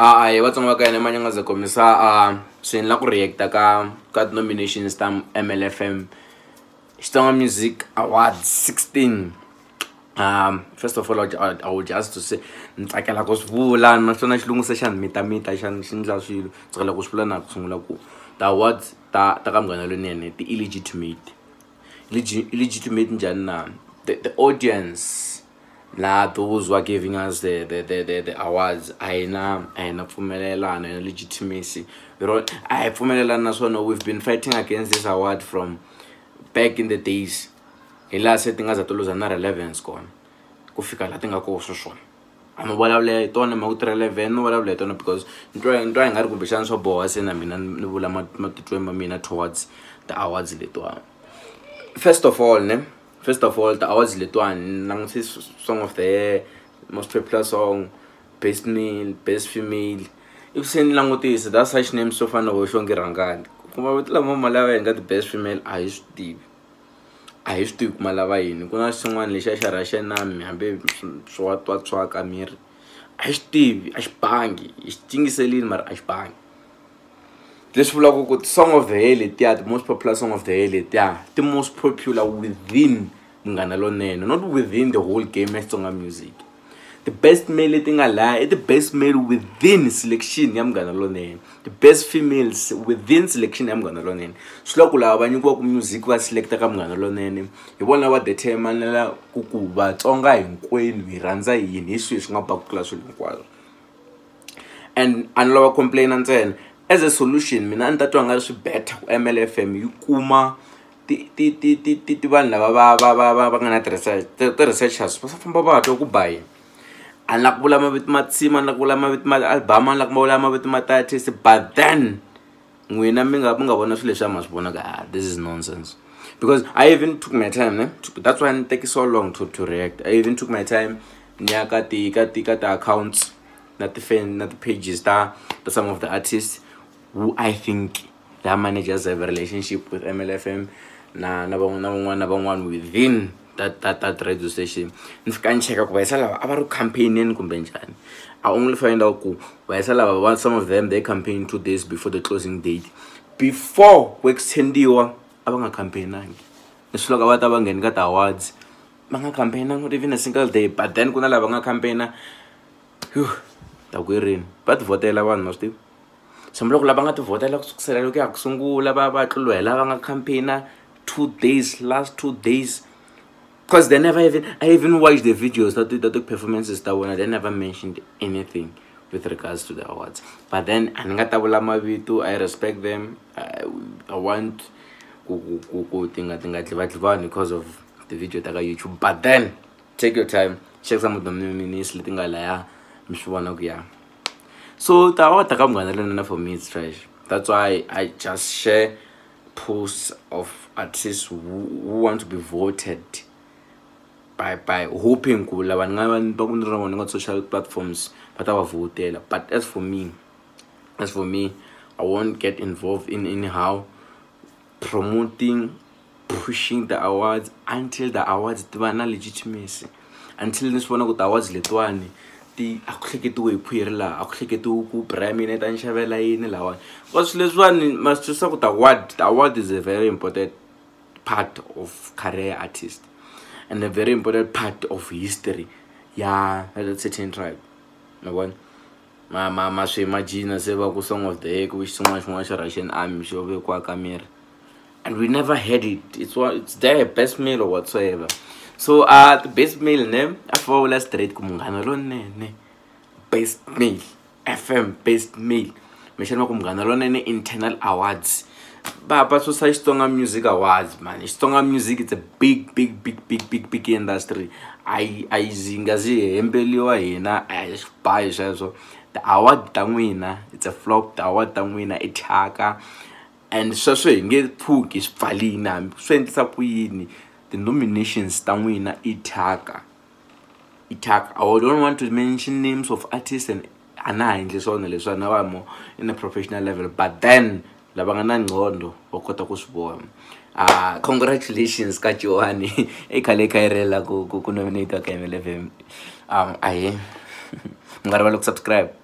Hi Vatsonga va ka hina Manyangaza kombisa swi endla ku react-a ka nominations ta MLFM Xitsonga Music Awards 16. First of all, I would just to say ni tsakela ku swi vula naswona xilungu se xa ni mitamita xa xi ndla swilo tsakela ku swi vula na ku sungula ku the awards ta ka Munghana Lonene ti illegitimate. Illegitimate njhani na? The audience na those who are giving us the awards a hi na pfumelelano na legitimacy. A hi pfumelelani naswona we've been fighting against this award from back in the days, hi laha se ti nga za ti luza na relevance kona ku fika laha ti nga koho sweswona. A no vulavula hi tona mhaka ti relevant, no vulavula hi tona because ni twa hi nga ri kumbexana swa boha se na mina ni vula matitwelo ma mina towards the awards letiwani. First of all, ne, first of all, the awards letiwani ni langutise song of the year, most popular song, best male, best female, ivi se ni langutisa that such names swo fana na vo Xongi Rhangani, kuma mavito lama ma lava hi nga ti best female, a hi swi tivi, a hi swi tivi ku ma lava yini. Ku na xin'wana lexiya xa Russian Army, hambi swo twa miri, a hi swi tivi, a xi bangi hi xi yingiselini mara a xi bangi. Leswi vulaka ku song of the year letiya, the most popular song of the year letiya, ti most popular within Munghana Lonene, not within the whole game ya Xitsonga music. The best male leti nga laya i the best male within selection ya Munghana Lonene, the best females within selection ya Munghana Lonene. Swi vula ku lava va nyikiwaka music va selecta ka Munghana Lonene hi vona va determinela ku Vatsonga hinkwenu hi rhandza yini, hi swihi swi nga ba ku tlula swilo hinkwaswo. And a ni lava complain ntsena. As a solution, mina a ni ta twa nga ri swi better ku MLFM yi kuma ti vanhu lava va nga na ti-research, ti-researchers va famba va twa ku ba yini. A ni la ku vula mavito ma tinsimu, a ni la ku vula mavito ma album, a ni la ku vula mavito ma ti-artist, but then n'wina mi nga vona swilo leswi a ma swi vonaka. Ah, this is nonsense, because I even took my time, ne? That's why ni take so long to react. I even took my time ni ya ka ti accounts na ti fan na ti pages ta some of the artists who I think their managers have a relationship with MLFM na van'wana na van'wana na van'wana within that radio station. Ni fika ni cheka ku vayisa lava a va ri campaigneni kumbe njhani. I only find out ku vayisa lava va, some of them, they campaign 2 days before the closing date, before ku extendiwa. A va nga campaignangi, leswi loko va ta va ngheni ka ti-awards va nga campaignangi not even a single day. But then ku na lava nga campaigna ta ku rini va ti vhotela vanhu, ma swi tivi swi loko lava nga ti vhotela ku sukusela loko ya ku sungula va tluriwa hi lava nga campaigna 2 days, last 2 days, because they never even, I even watched the videos that the performances ta vona, they never mentioned anything with regards to the awards. But then a ni nga ta vula mavito. I respect them. I want ku ti nga dlivatlivani because of the video ta ka YouTube. But then take your time, check some of the nominees leti nga laya, mi swi vona ku ya. So ta ta ka Munghana Lonene, for me it's trash. That's why I just share posts of artists who want to be voted by hoping ku lava ni nga va ku ni ri na vona ka social platforms va ta va vhotela. But as for me, I won't get involved in anyhow promoting, pushing the awards until the awards ti va na legitimacy, until ni swi vona ku ti-awards letiwani ti a ku hleketiwe hi khwiri laha, a ku hleketiwi ku bra ya mina yi ta ni xavela yini lahawani, because swilo leswiwani ma swi twisisa ku the award is a very important part of career artist and a very important part of history ya that certain tribe, ma vona. Ma swi imagine se va ku song of the year ku xin'wana xin'wana xa Russian Army xo vekiwa ka miri, and we never had it. It's what it's there, best male or whatsoever. So the best male ne a fa vula straight ku Munghana Lonene best male, FM best male, mexana ku Munghana Lonene internal awards va susa Xitsonga Music Awards, man. Xitsonga music, it's a big, big, big, big, big, big industry. A yi zi nga zi hembeliwa hina, a hi swibayi sweswo. The award ta n'wina, it's a flop. The award ta n'wina i thyaka, and sweswo hi nge pfuki swi pfalini hambi swi endlisa ku yini. The nominations ta n'wina i thyaka, i thyaka. I don't want to mention names of artists and a na ha endli swona leswiwa na va mo in a professional level, but then lava nga na ngqondo va kota ku swi vona. Congratulations ka Johan, i khale kha yi rela ku nominate ka MLFM. Ahe, mi nga rivali ku subscribe.